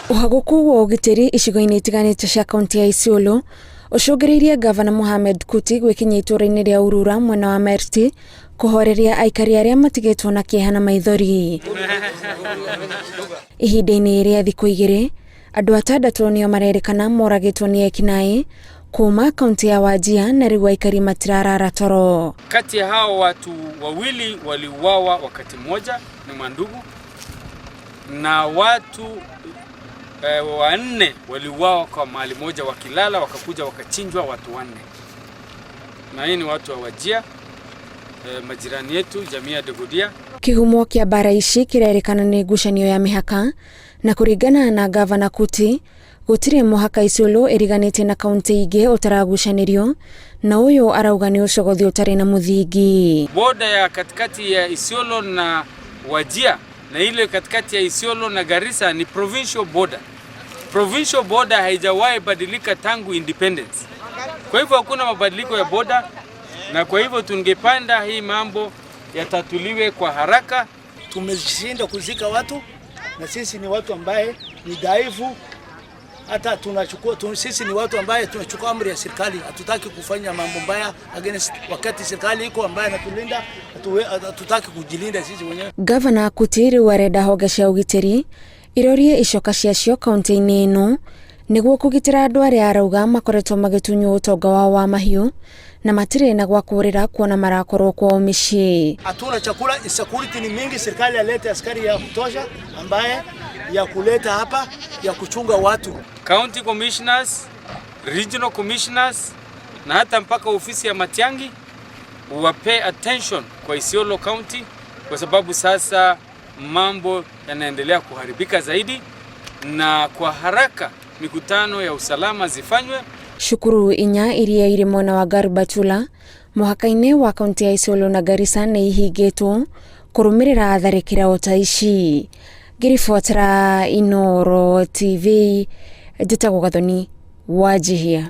Ũhagũku wa ũgitĩri icigo-inĩ itiganĩte cia kaunti ya Isiolo ũcũngĩrĩirie ngavana Mohamed Kuti gwĩkinyia itũũra-inĩ rĩa Urura mwena wa Merti kũhoreria aikari arĩa matigĩtwo na kĩeha na maithori. Ihinda-inĩ rĩa thikũ 2, andũ 6 nĩo marerĩkana moragĩtwo nĩ ekinaĩ kuma kaunti ya Wajir na rĩu aikari matirarara toro. Kati ya hao watu 2 waliuawa wakati mmoja, ni mandugu, na watu 4 waliuawa kwa mahali moja wakilala, wakakuja wakachinjwa watu 4. Na hii ni watu wa Wajir, majirani yetu, jamii ya Degodia. Kĩhumo kĩa mbara ici kĩrerĩkana nĩ ngucanio ya mĩhaka, na kũringana na gavana Kuti, gũtirĩ mũhaka Isiolo ĩriganĩtie na kaunti ingĩ ũtaragucanĩrio, na ũyũ arauga nĩ ũcogothi ũtarĩ na mũthingi. Boda ya katikati ya Isiolo na Wajir na ile katikati ya Isiolo na Garissa ni provincial border. Provincial border haijawahi badilika tangu independence. Kwa hivyo hakuna mabadiliko ya border, na kwa hivyo tungepanda hii mambo yatatuliwe kwa haraka. Tumeshinda kuzika watu na sisi ni watu ambaye ni dhaifu, hata tunachukua sisi ni watu ambaye tunachukua amri ya serikali. Hatutaki kufanya mambo mbaya against wakati serikali iko ambaye anatulinda, hatutaki kujilinda sisi wenyewe. Gavana Kuti rĩu arenda honge cia ũgitĩri irorie icoka ciacio kaunti-inĩ ĩno nĩguo kũgitĩra andũ arĩa arauga makoretwo magĩtunywo ũtonga wao wa mahiũ na matirĩ na gwa kũũrĩra kuona marakorwo kwao mĩciĩ. Hatuna chakula, insecurity ni mingi. Serikali alete askari ya kutosha ambaye ya kuleta hapa ya kuchunga watu. County commissioners, regional commissioners na hata mpaka ofisi ya Matiang'i wa pay attention kwa Isiolo County, kwa sababu sasa mambo yanaendelea kuharibika zaidi, na kwa haraka mikutano ya usalama zifanywe. Cukuru 4 iria irĩ mwena wa Garbatula mũhaka-inĩ wa kaunti ya Isiolo na Garissa nĩ ihingĩtwo kũrũmĩrĩra tharĩkĩra o ta ici. Ngĩribotera Inooro TV, njĩtagwo Gathoni Wanjihia.